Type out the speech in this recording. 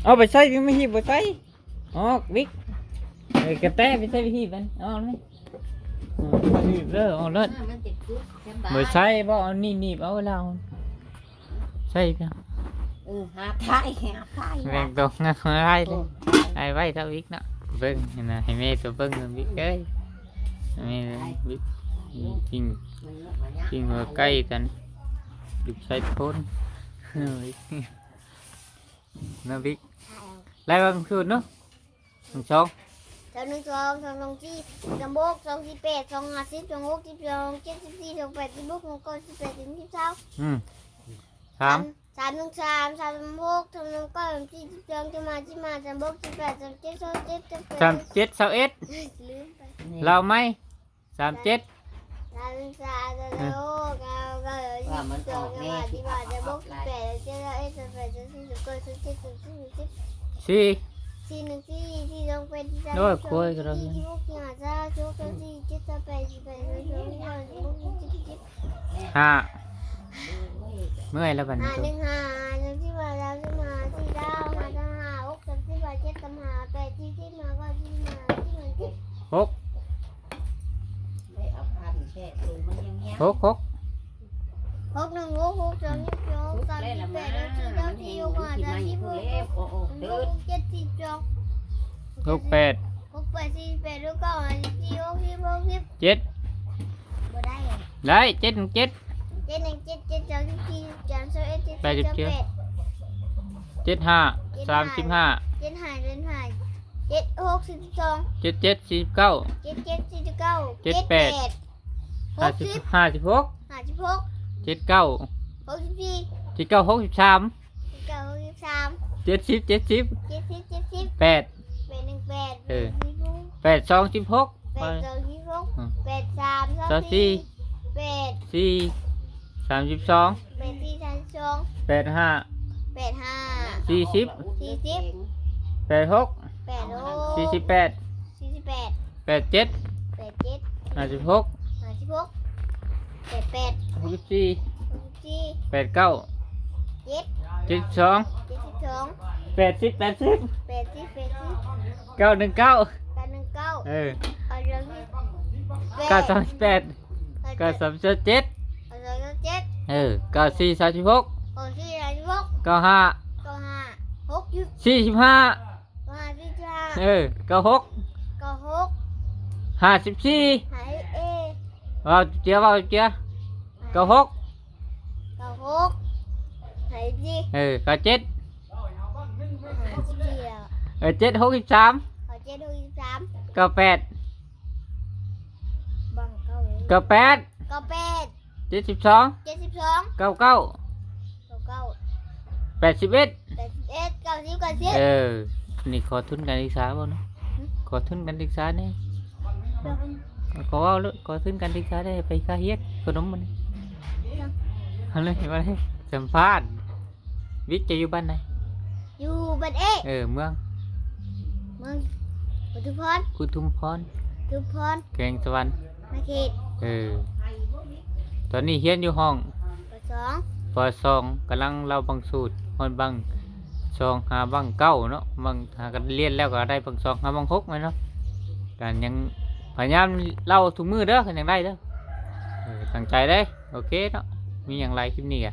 ເອົາໄປໃສ່ ວິກ ມາຮີບບໍ່ໃສ່ ອອກ ວິກ ເອີ ກະແຕໄປໃສ່ ວິກ ຮີບມັນ ເອົາໄປ ເອີ ມາຮີບເດີ ເອົາເລີດ ມັນຈະຈຸກສະບາຍ ບໍ່ໃສ່ບໍ່ ເອົານີ້ໜີບເອົາລາວ ໃສ່ ເອີ ຫາຖ່າຍ ຫາຖ່າຍ ແບ່ງຕົວງາມຫຼາຍເລີຍ ໂອ້ ໃຫ້ໄວ້ເທົ່າວິກເນາະ ເບິ່ງຫັ້ນນະ ໃຫ້ແມ່ຕົວເບິ່ງນຳວິກເອີຍ ແມ່ວິກ ກິນ ກິນຫົວໄກ່ກັນ ຢູ່ໃສ່ໂພນ ເນາະວິກ ໄລ່ເບິ່ງສູດເນາະ ໜຶ່ງ ສອງ ສາມ ໜຶ່ງ ສອງ ສາມ ສອງ ສີ່ ສາມ ຫົກ ສອງ ສີ່ ແປດ ສອງ ຫ້າ ສິບ ສອງ ຫົກ ສິບ ສອງ ເຈັດ ສິບສີ່ ສອງ ແປດ ສິບຫົກ ສິບເກົ້າ ສິບແປດ ສິບເອັດ ສິບສອງ ອືມ ສາມ ສາມ ໜຶ່ງ ສາມ ສາມ ຫົກ ສາມ ເກົ້າ ສາມ ສິບ ສາມ ສິບຫ້າ ສິບຫົກ ສິບເຈັດ ສາມ ເຈັດ ຊາວເອັດ ສາມ ເຈັດ ຊາວເອັດ ລືມໄປ ເລົ່າໃໝ່ ສາມ ເຈັດ ສາມ ສາມ ສາມ ເກົ້າ ເກົ້າ ສິບ ສິບສອງ ສິບຫ້າ ສິບຫົກ ສິບເຈັດ ສິບແປດ ສິບເກົ້າ ສິບສິບ ສິບເອັດ ສິບສອງ ສິບສາມ ສິບສີ່ ສີ່ ໜຶ່ງ ສີ່ ສີ່ ສອງ ແປດ ສີ່ ສາມ ໂອ້ຍ ໂອ້ຍ ສິບຫ້າ ສິບຫົກ ສິບເຈັດ ສິບແປດ ສິບເກົ້າ ສິບສິບ ສິບສິບ ຫ້າ ເມື່ອຍແລ້ວບັດນີ້ ຫ້າ ໜຶ່ງ ຫ້າ ຫ້າ ໜຶ່ງ ສິບ ຫ້າ ສາມ ສິບ ຫ້າ ສີ່ ເກົ້າ ຫ້າ ຫ້າ ຫົກ ສາມ ສິບ ຫ້າ ເຈັດ ສາມ ຫ້າ ແປດ ສີ່ ສິບ ຫ້າ ເກົ້າ ສິບ ຫ້າ ສິບ ເຈັດ ຫົກ ຫົກ ຫົກ ຫົກ ໜຶ່ງ ຫົກ ຫົກ ສອງ ສິບສອງ ສາມ ສິບແປດ ຫົກ ສີ່ ເກົ້າ ສີ່ ຫົກ ຫ້າ ສາມ ສິບ ຫົກ ຫົກ ເຈັດ ສິບສອງ ຫົກ ແປດ ຫົກ ແປດ ສີ່ ສິບແປດ ຫົກ ເກົ້າ ຫ້າ ສິບ ສີ່ ຫົກ ສິບ ຫົກ ສິບ ເຈັດ ບໍ່ໄດ້ ໄດ້ ເຈັດ ໜຶ່ງ ເຈັດ ເຈັດ ໜຶ່ງ ເຈັດ ເຈັດ ສອງ ສິບສີ່ ສິບສາມ ຊາວເອັດ ຊາວສອງ ເຈັດ ເຈັດ ເຈັດ ຫ້າ ເຈັດ ສາມ ສິບຫ້າ ເຈັດ ຫ້າ ເຈັດ ຫ້າ ເຈັດ ຫົກ ສີ່ ສິບສອງ ເຈັດ ເຈັດ ສີ່ ສິບເກົ້າ ເຈັດ ເຈັດ ສີ່ ສິບເກົ້າ ເຈັດ ແປດ ເຈັດ ແປດ ຫົກ ສິບ ຫ້າ ສິບຫົກ ຫ້າ ສິບຫົກ ເຈັດ ເກົ້າ ຫົກ ສິບສີ່ ເຈັດ ເກົ້າ ຫົກ ສິບສາມ ເຈັດ ເກົ້າ ຫົກ ສິບສາມ ເຈັດ ສິບ ເຈັດ ສິບ ເຈັດ ສິບ ເຈັດ ສິບ ແປດ ແປດ ໜຶ່ງ ແປດ ເອີ ແປດ ສອງ ສິບຫົກ ແປດ ສອງ ສິບຫົກ ອືມ ແປດ ສາມ ຊາວສີ່ ຊາວສີ່ ແປດ ສີ່ ສາມສິບສອງ ແປດ ສີ່ ສາມສິບສອງ ແປດ ຫ້າ ແປດ ຫ້າ ສີ່ສິບ ສີ່ສິບ ແປດ ຫົກ ແປດ ຫົກ ສີ່ສິບແປດ ສີ່ສິບແປດ ແປດ ເຈັດ ແປດ ເຈັດ ຫ້າສິບຫົກ ຫ້າສິບຫົກ ແປດ ແປດ ຫົກສິບສີ່ ຫົກສິບສີ່ ແປດ ເກົ້າ ເຈັດ ເຈັດສິບສອງ ເຈັດສິບສອງ ແປດສິບ ແປດສິບ ແປດສິບ ແປດສິບ ເກົ້າໜຶ່ງເກົ້າ ເກົ້າໜຶ່ງເກົ້າ ເອີ ເກົ້າສອງສິບແປດ ເກົ້າສາມສິບເຈັດ ເກົ້າສອງສິບເຈັດ ເອີ ເກົ້າສີ່ສາມສິບຫົກ ເກົ້າສີ່ສາມສິບຫົກ ເກົ້າຫ້າ ເກົ້າຫ້າ ຫົກສິບ ສີ່ສິບຫ້າ ເກົ້າຫ້າ ສີ່ສິບຫ້າ ເອີ ເກົ້າຫົກ ເກົ້າຫົກ ຫ້າສິບສີ່ ຫ້າສິບເອັດ ເວົ້າເຈ້ຍ ເວົ້າເຈ້ຍ ເກົ້າຫົກ ເກົ້າຫົກ ຫ້າສິບສີ່ ເອີ ເກົ້າເຈັດ ຫ້າສິບສີ່ ເອີ ເຈັດຫົກສິບສາມ ເກົ້າເຈັດຫົກສິບສາມ ເກົ້າແປດ ບັງເກົ້າເລີຍ ເກົ້າແປດ ເກົ້າແປດ ເຈັດສິບສອງ ເຈັດສິບສອງ ເກົ້າເກົ້າ ເກົ້າເກົ້າ ແປດສິບເອັດ ແປດສິບເອັດ ເກົ້າສິບ ເກົ້າສິບ ເອີ ນີ້ຂໍທຶນການສຶກສາບໍ່ເນາະ ຫຶ ຂໍທຶນການສຶກສາແດ່ ເອີ ຂໍເວົ້າໂລດ ຂໍທຶນການສຶກສາແດ່ ໄປຄ່າຮຽນຂະໜົມມັນ ເອົາເລີຍ ມາເລີຍ ສຳພາດ ວິກ ເຈົ້າຢູ່ບ້ານໃດ? ຢູ່ບ້ານເອກ ເອີ ເມືອງ ເມືອງອຸທຸມພອນ ອຸທຸມພອນ ອຸທຸມພອນ ແຂວງສະຫວັນນະເຂດ ເອີ ຕອນນີ້ຮຽນຢູ່ຫ້ອງ ປໍສອງ ປໍສອງ ກຳລັງເລົ່າບັງສູດ ຮອດບັງສອງຫາບັງເກົ້າເນາະ ບັງ ຫາກັນຮຽນແລ້ວກໍໄດ້ບັງສອງຫາບັງຫົກແມ່ນເນາະ ກໍຍັງພະຍາຍາມເລົ່າທຸກມື້ເດີ ຄັນຢາກໄດ້ເດີ ເອີ ຕັ້ງໃຈເດີ ໂອເຄເນາະ ມີຫຍັງຫຼາຍ ຄລິບນີ້ກະ